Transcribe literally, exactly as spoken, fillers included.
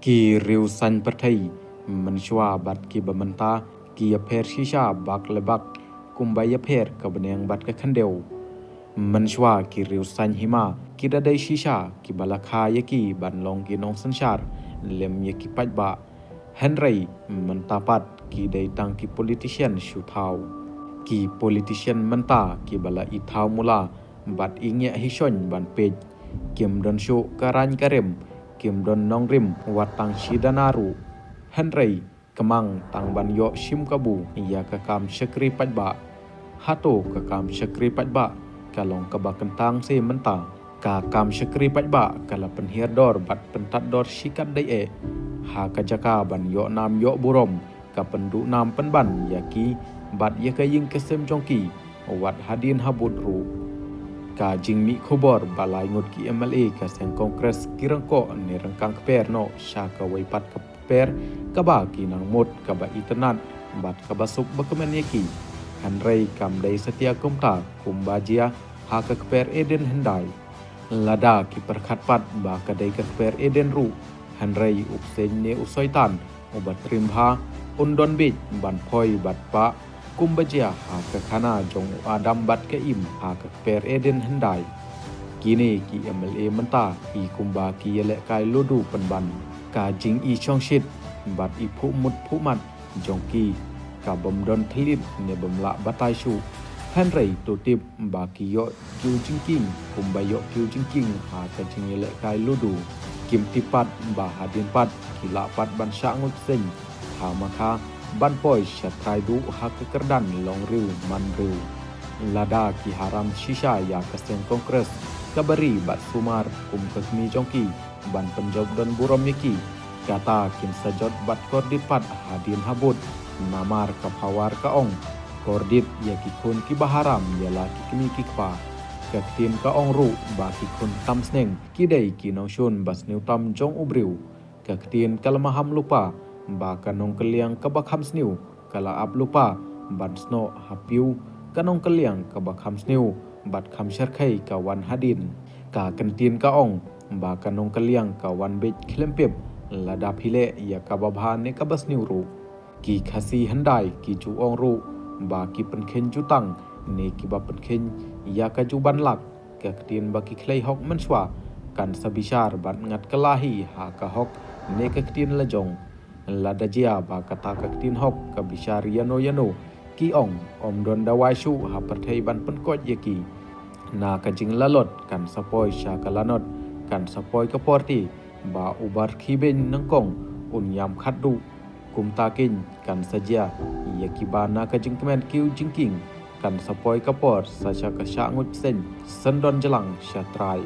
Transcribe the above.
Ki riew saiñ pyrthei mynshuwa bad kiba mynta ki ïapher shisha bak le bak, kumba ïapher ka bneng bad ka khyndew. Mynshuwa ki riew saiñ hima ki da dei shisha kiba la kha ïa ki ban long ki nongsynshar lem ïa ki paidbah. Hynrei mynta pat ki dei tang ki politician shu thaw. Ki politician mynta kiba la i thaw mula bad i ngiah hi shoiñ ban peit. Kim don shuh ka raiñ ka rim, kim don nongrim wat tang shi dana ruh. Hynrei kmang tang ban ïoh shim kabu ïa ka kam shakri paidbah. Hato ka kam shakri paidbah ka long kaba kyntang se mynta? Ka kam shakri paidbah ka la pynhiar dor bad pyntat dor shi katdei eh. Ha ka jaka ban ïoh nam ïoh burom, ka pynduh nam pynban ïa ki bad ïa ka ïing ka sem jong ki, wat hadien habud ruh. Ka jingmih khubor ba lai ngut ki M L A ka seng Congress ki ryngkoh ne ryngkang kper noh sha kawei pat ka kper kaba ki nang mut kaba itynnad bad kaba suk ba kmen ïa ki. Hynrei kam dei satia kumta kumba jia ha ka kper Eden hyndai. Lada ki pyrkhat pat ba ka dei ka kper Eden ruh, hynrei u bseiñ ne u soitan uba trim bha un don bieit ban phoi bad pah kumba jia ha ka khana jong u Adam bad ka Im ha ka kper Eden hyndai. Kine ki M L A mynta ki kumba ki ïalehkai ludu pynban. Ka jingi shongshit bad i phuh mut phuh mat jong ki ka bym don thylliej ne bym lah batai shuh. Hynrei to tip ba ki ïoh kiew jingkieng kumba ïoh kiew jingkieng ha ka jingïalehkai ludu. Kim tip pat ba hadien pat ki lah pat ban shah nguid bseiñ, khamkha ban poi sha trai duh ha ka kyrdan long riew man riew. Lada ki haram shisha ïa ka seng Congress kaba ri bad sumar kum ka kmie jong ki ban pynjop don burom ïa ki, kata kim sa jot bad kordit pat hadien habud. Namar ka power ka ong, kordit ïa ki khun kiba haram ïa la ki kmie ki kpa. Ka ktien ka ong ruh ba ki khun tam sneng ki dei ki nongshun ba sniew tam jong u briew. Ka ktien ka la maham lypa ba ka nongkylliang kaba kham sniew ka la ap lypa ban snoh ha piew. Ka nongkylliang kaba kham sniew bad kham shyrkhei ka wan hadien. Ka kyntien ka ong ba ka nongkylliang ka wan beit khlem pip lada phi leh ïa kaba bha ne kaba sniew ruh. Ki Khasi hyndai ki ju ong ruh ba ki pynkheiñ jutang ne kiba pynkheiñ ïa ka juban lak. Ka ktien ba ki khlei hok mynshuwa kan sa bishar bad ngat kylla hi ha ka hok ne ka ktien la jong. Lada jia ba kata ka ktien hok ka bishar ïano ïano, ki ong ym don dawai shuh ha pyrthei ban pynkoit ïa ki. Na ka jinglalot kan sa poi sha ka lanot, kan sa poi ka por te ba u bar khibeiñ nyngkong un ïam khatduh. Kumta keiñ kan sa jia ïa kiba na ka jingkmen kiew jingkieng. Kan sa poi ka por sa sha ka shah nguid bseiñ, syndon jlang sha trai.